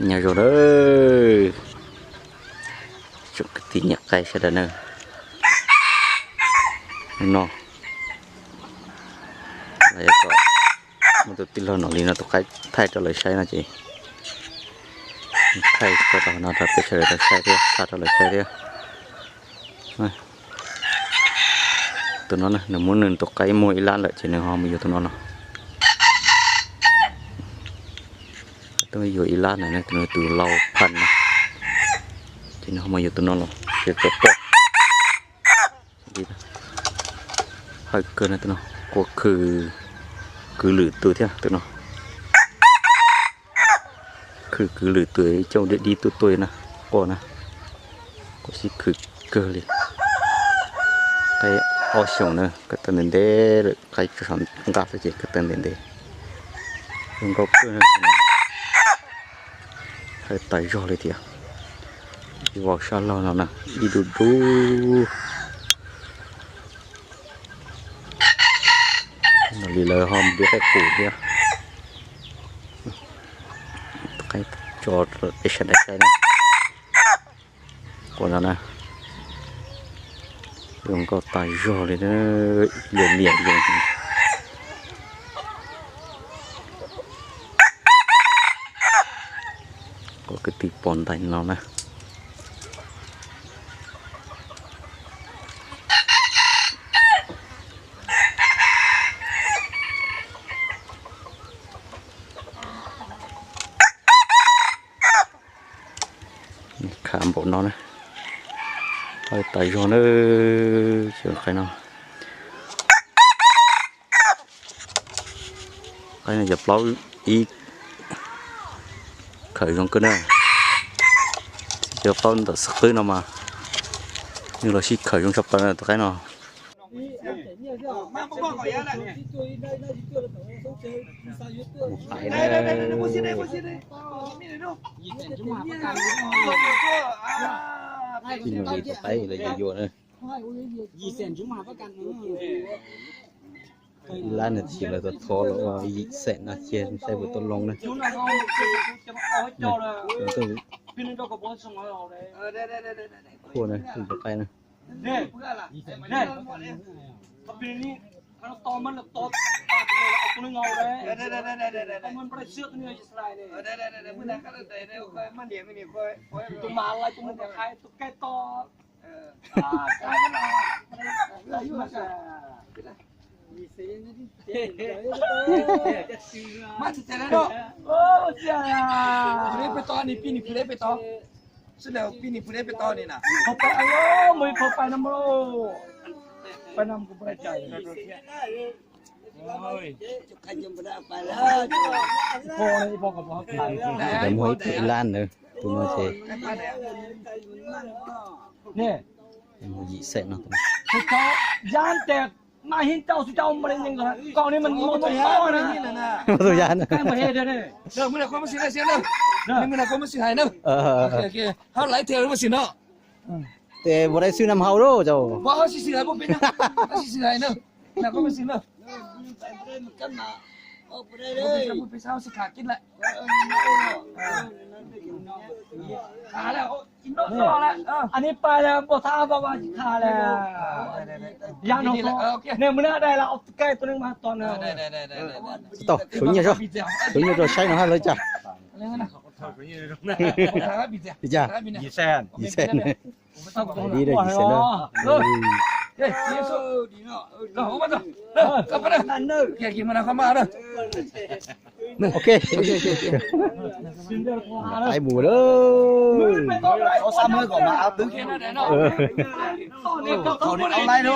Nyob zoo nawb tsoom kwv tij nyiam qaib sawv daws nawb. No, muaj tus tij laug Nom Lis no tus qaib thaij rau lawv saib no ces thaij tso rau no rau peb sawv daws tau saib thiab xa rau lawv saib thiab. Tus no nws muab nws tus qaib muag ib lab lawm ces nws ho mus yuav tus no los. Twb yuav ib lab na, tus no tus lau phaj na, ces nws ho mus yuav tus no los ces tau pom. Hawm kawg na tus no, qua khw, kwv lwm tus thiab tus no. Khw kwv lwm tus coj dib dib tuaj tuaj na, qua na, qua sib khw kawg li. Qaib ob xyoos na, ko taw ntev ntev lawm, qaib tso saum nqaj xwb ces ko taw ntev ntev. Zoo nkauj kawg na. Hawm tas zog li tiag. Ib vauv sab laug no na, ib dub dub. Nom Lis lawv ho mus de qaib qus thiab. Qaib tso peb sawv daws saib na. Qua no na, zoo nkauj tas zog li na, liam liam zoo. Qua kwv tij pom ntais no na. Khav npaum no na, hawm tas zog na, tsoom qaib no. Qaib no yog plaub ib khawm zoo kawg na. Yog plaub ntawm xwb qwb no mas nws los sib khawm zoo tshaj plaws na tus qaib no. Mus pais na. Tus qaib lawv yuav yuav na. Ib lab no ces lawv tau thov los ua yim xeem no ces saib puas tau loo na. Khuaj na, tus qaib na. Lawv muag ib lab ntawd tus no ces yim xeem no. Tes ua dai xwb nam hau lawm cau. Ani pais npau tha pais kha le. Ya no, nej mus na dai la op kai tus neeg mas tos na. Tsis tau, suav nyiaj, suav nyiaj rau saib no hab lawv cas. Li cas? Yim xeem. Yim xeem na. Ok, ok, ok. Qaib mus lawm. Online.